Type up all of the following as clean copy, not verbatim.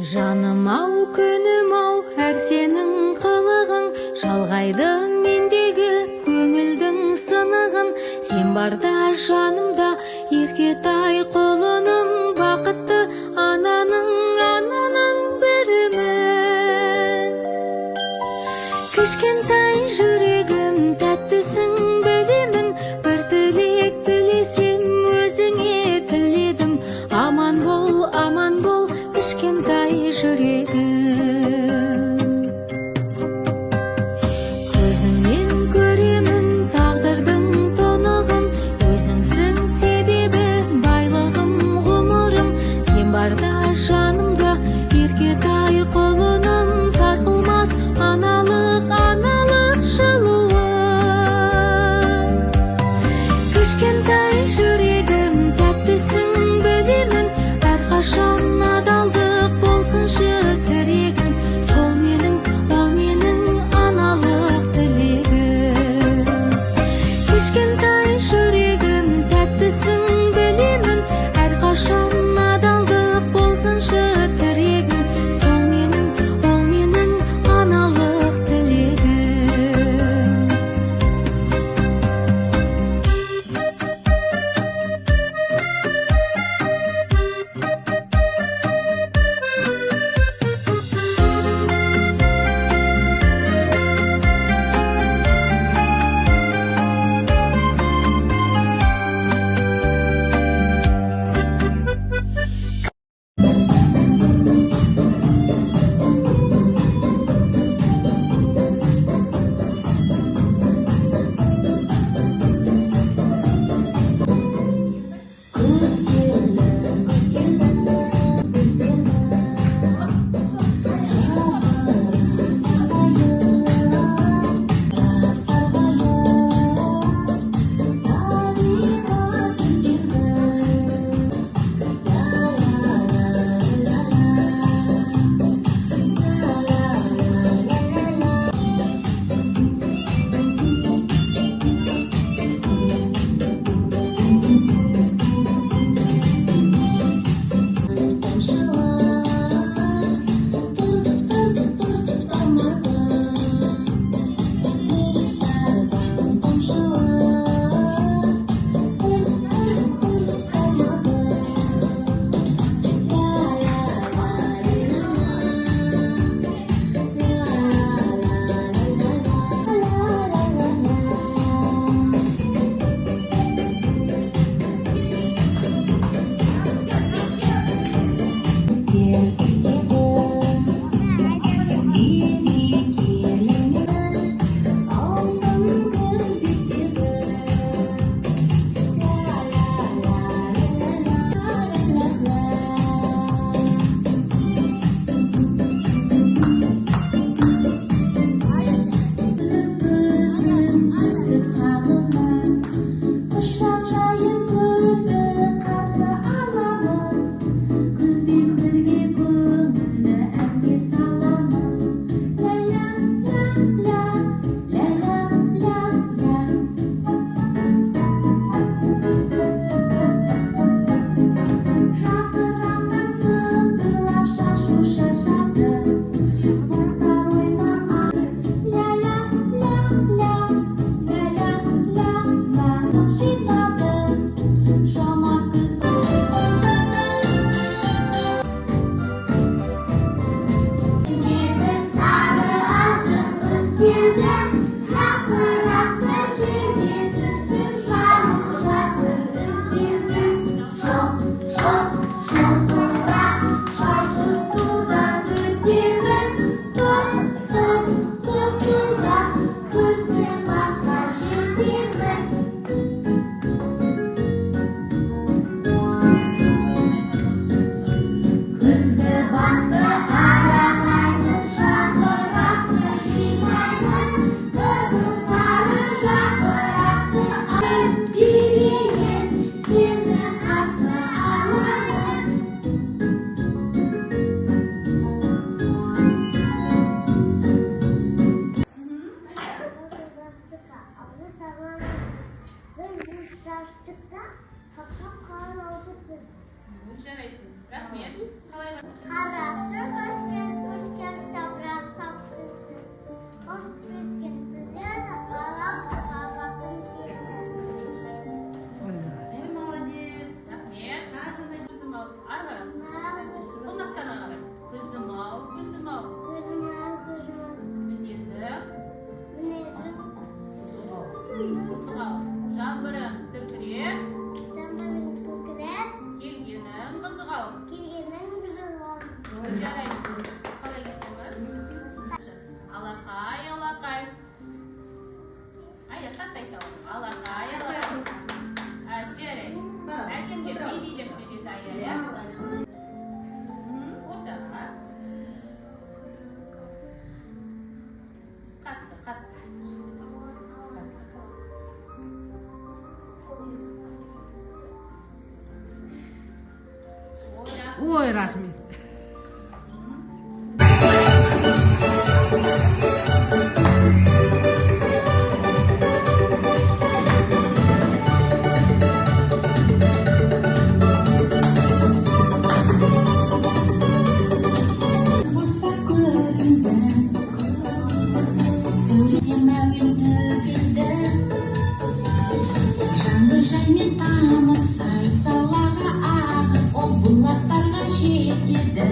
Жаным ау, күнім ау, әр сенің қылығың жалғайды мендегі көңілдің сынығын. Сен барда жанымда еркетай құлыным, бақытты ананың, ананың бірімін. Кішкентай жүрегім, тәттісің, білемін. Бір тілек тілесем, өзіңе тіледім. Аман бол, аман бол, кішкентай жүрегім. Көзіңнен көремін тағдырдың тұнығын, өзіңсің себебі байлығым, ғұмырым. Сен барда жанымда еркетай құлыным, сарқылмас аналық, аналық жылуым. Кішкентай жүрегім, тәттісің, білемін. Әрқашан адалдық болсыншы тірегің. Сол менің, ол менің аналық тілегім. Кішкентай жүрегім, тәттісің, білемін. Әрқашан адалдық болсыншы тірегің. Сол менің, ол менің аналық тілегім. Күз келді, күз келді, біздерді жапырақ сарғайып, сарғайып, табиғат өзгерді. Ла ла ла ла ла ла ла ла ла. Тамшылар тырс, тырс, тырс тамады, бұлттардан тамшылар тырс, тырс, тырс тамады. Ла ла ла ла ла ла ла ла ла ла. Біздер күзеді мерекелі, алтын күз деседі. Ла ла ла ла ла ла. Күзін күттік сағына, құшақ жайып күзді қарсы аламыз. Күзбен бірге көңілді әнге саламыз. Ля ля ля ля ля ля ля ля. Жапырақтан сыбдырлап шашу шашады, бұлттар ойнап. Ля ля ля ля ля ля ля ля. Жинады жомарт күз. Кетіп сары алтын күз келді, жапырақтар жерге түсіп жанып жатыр іздеуге. Шоқ, шоқ, шоқырақ шашып судан өтеміз. Топ, топ, топ жылдап күзгі баққа жетеміз. Күзгі бақты аралаймыз, жапырақты жинаймыз, қызыл сары жапырақты біз билейік, сені қарсы аламыз. Бір шаштық та қап қар алды біз. Жарайсың, рахмет. Қалай? Қарашы. Жарайды. Қалай кетеміз? Алақай, алақай. Ая, қатты айтамыз. Алақай, алақай. Жарайды. Әкемдер би билеп береді, Ая, иә? Ортаға. Қатты, қатты. Ой, рахмет. Қоса көрінді, сәулетем әуен төгілді. Жаңбыр жаймен тамып, сай салаға ағып, ол бұлақтарға жетеді.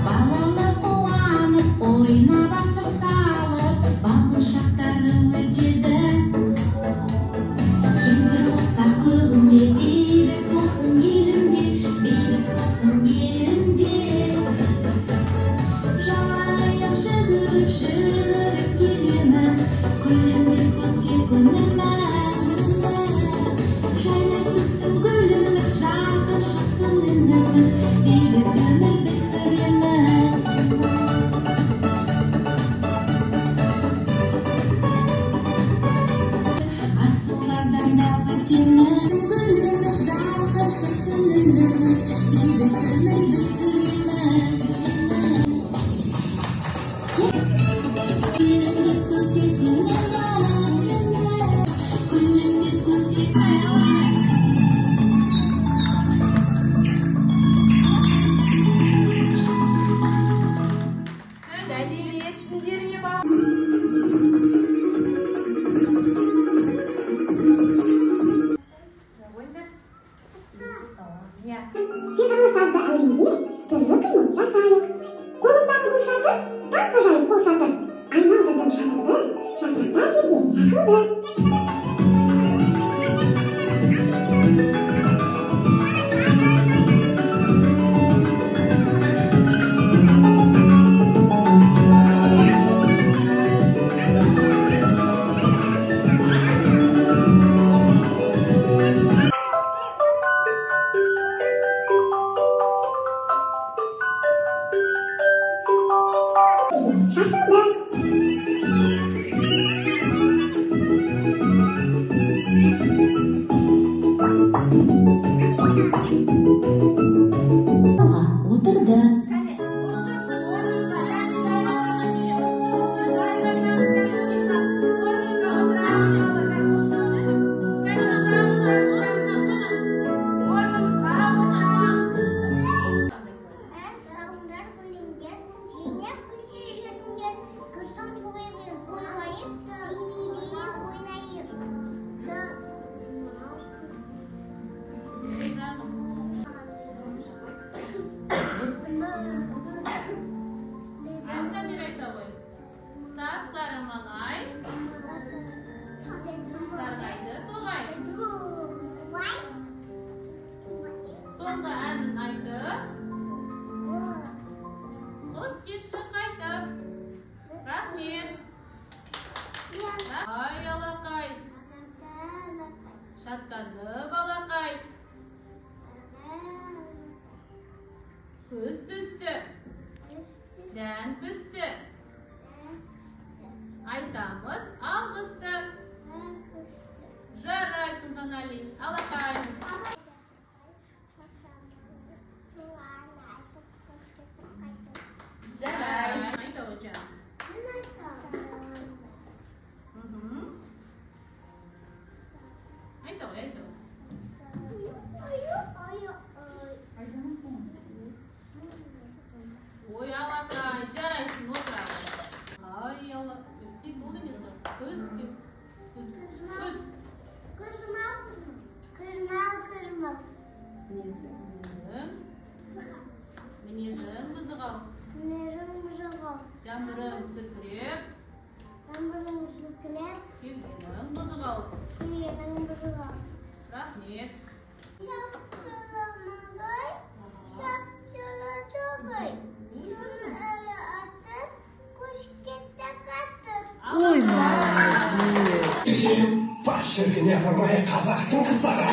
Балалар қуанып, ойнап асыр салып, балғыншақтары өтеді. Кемпір қоса көгімде, бейбіт болсын елімде, бейбіт болсын елімде. Жалаңаяқ жүгіріп, жүгіріп келеміз, күлімдеп көкте күніміз. Жайнай түссін гүліміз, жарқын шықсын үніміз, бейбіт өмір біз сүреміз. Асулардан да өтеміз, гүліміз, жарқын шықсын үніміз, бейбіт өмір біз сүреміз. Күлімдеп көкте күніміз, күлімдеп көкте. Сәлеметсіңдер ме, балалар? Иә. Сиқырлы сазды әуенге түрлі қимыл жасайық. Қолымдағы бұл шатыр, таңғажайып бұл шатыр. Айналдырдым шатырды, жапырақтар жерге шашылды. Шашылды. Алға отырды. Кәне, ұшып шығ орнымызға, кәне, жайғасамыз. Ұшып, ұшып, жайғасамыз, кәне, орнымызға. Орнымызға отырамыз, балалар, кәне, ұшып, ұшып. Кәне, ұшамыз, ұшамыз, ұшамыз. Орнымызға отырамыз. Ән салыңдар, күліңдер, жинап күлші жүріңдер. Күздің тойымен тойлайық, би билейік, ойнайық. Анда бері айта ғой. Сап-сары маңай, сарғайды тоғай. Соңғы әнін айтып, құс кетті қайтып. Рахмет. Ай, алақай, шаттанды балақай. Күз түсті, дән пісті. Айтамыз алғысты. Жарайсың, Қанали. Алақай. Жарайсың. Айта ғой, жаным. Айта ғой, айта ғой. Ой, алақай, жарайсың, отыра ғой. Ай, ала, тек ол емес қой. Күз, күз, күз. Мінезің, мінезің бұзық ау. Жаңбырың сіркіреп, келгенің бұзық ау. Рахмет. Шапшыламағай, шапшыламағай. Ой, молодец. Бас жерге апармай қазақтың қыздары.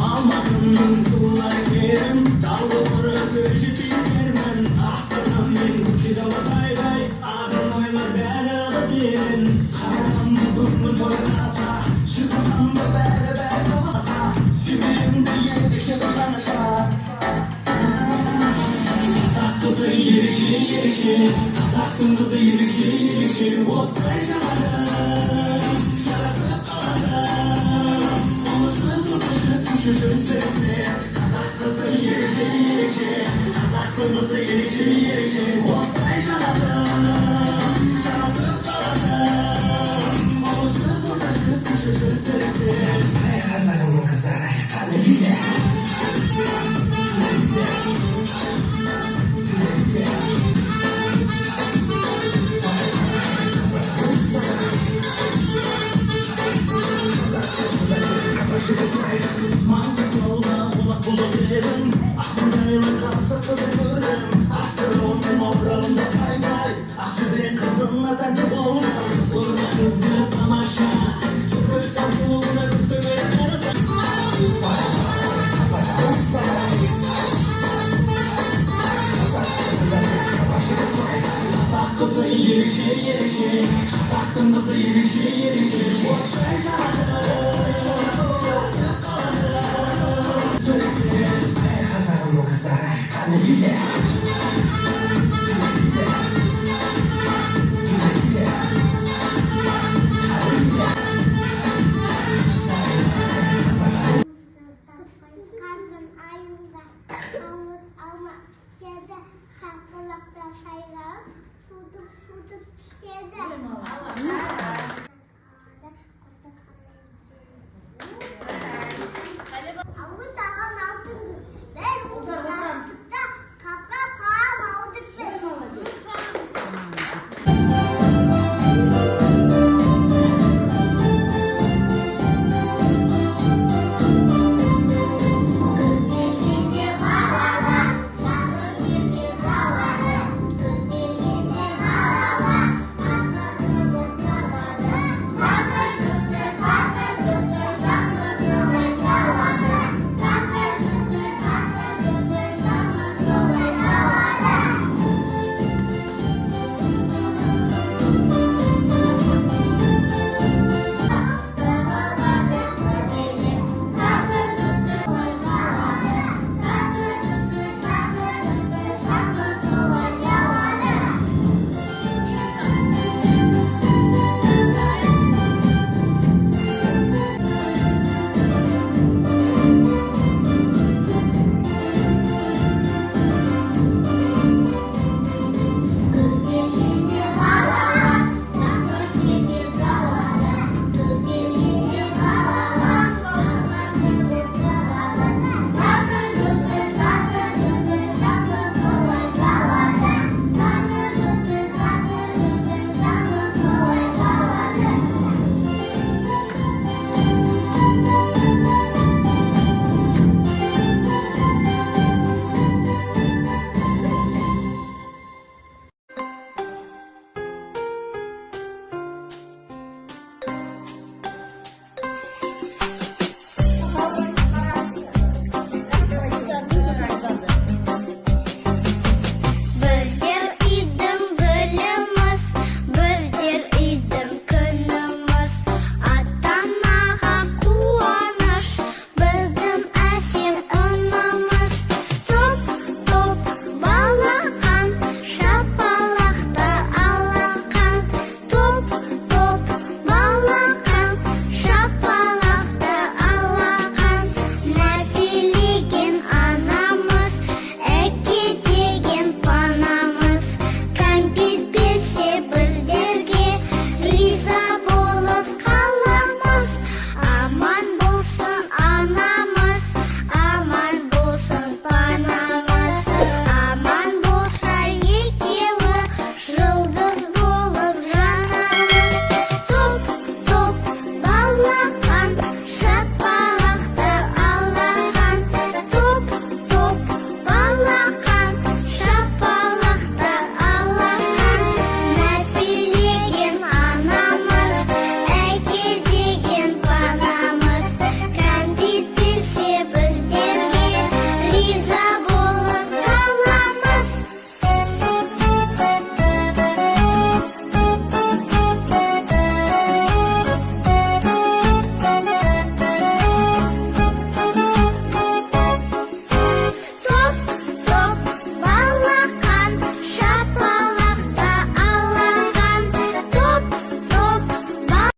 Алматымның сұлулары керім, Талдықорған жетермін, Астанам мен Көкшетауға бай-бай, ағын ойлар бәрі ағып. Қарағанды көңіл тойласа, Жезқазғанда бәрі-бәрі таласа, сүйгенімді ерекше бір жаңаша. Қазақ қызы ерекше, ерекше, қазақтың қызы ерекше, ерекше, оттай жанады, жарасып қалады. Ұлы жүз, орта жүз, кіші жүз десе, қазақ қызы ерекше, ерекше, қазақтың қызы ерекше, ерекше, оттай жанады, жарасып қалады. Ұлы жүз, орта жүз, кіші жүз десе. Ай, қазағымның қыздары, қане биле. Маңғыстауда қонақ болып едім, Ақтоғайлы қазақ қызын көрдім, Ақтыраумен Оралымда бай-бай, Ақтөбе қызына тәнті болдым. Қызылорда қызы тамаша, Түркістан сұлуына көз төгіп қараса. Қазақ қызы ерекше, ерекше, қазақтың қызы ерекше, ерекше, оттай жанады, жарасып қалады. Ай, қазағымның қыздары, қане биле. Қазан айында қауын алма піседі, қақылықта сайрап, судып-судып түседі. Ой, молодец.